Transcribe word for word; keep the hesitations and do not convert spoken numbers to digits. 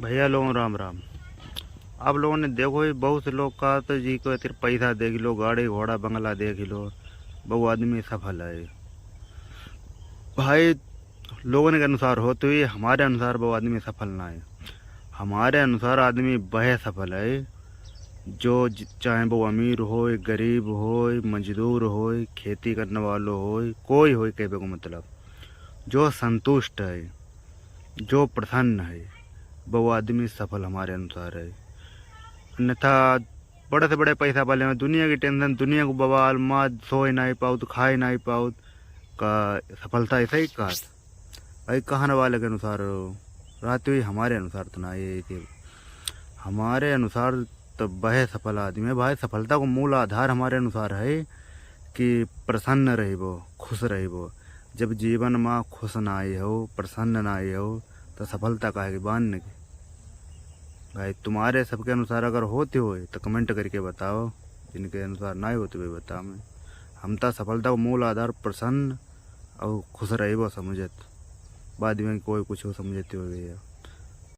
भैया लोगों राम राम। आप लोगों ने देखो ही, बहुत से लोग कहत जी को इतिर पैसा देख लो, गाड़ी घोड़ा बंगला देख लो, बहु आदमी सफल है। भाई, लोगन के अनुसार होत हुई, हमारे अनुसार बहु आदमी सफल ना है। हमारे अनुसार आदमी वह सफल है जो ज-, चाहे वो अमीर होय, गरीब होय, मजदूर होय, खेती करने वालो होय, कोई होय, कहबे को मतलब, जो संतुष्ट है, जो प्रसन्न है, वो आदमी सफल हमारे अनुसार है। अन्यथा बड़े से बड़े पैसा वाले में दुनिया की टेंशन, दुनिया को बवाल, माँ सोए नहीं पाउत, खाए नहीं पाउत, का सफलता ऐसा ही कहत? भाई, कहने वाले के अनुसार हो, रात हुई, हमारे अनुसार तो ना ये कि हमारे अनुसार तो वह सफल आदमी है। भाई, सफलता को मूल आधार हमारे अनुसार है कि प्रसन्न रहिबो, खुश रहिबो। जब जीवन में खुश ना आई हो, प्रसन्न ना आई हो, तो सफलता काहे की बान की? भाई, तुम्हारे सबके अनुसार अगर होते होए तो कमेंट करके बताओ, जिनके अनुसार ना होते हुए बताओ। मैं हम तो सफलता को मूल आधार प्रसन्न और खुश रहिबो समझत, बाद में कोई कुछ हो समझते हो भैया।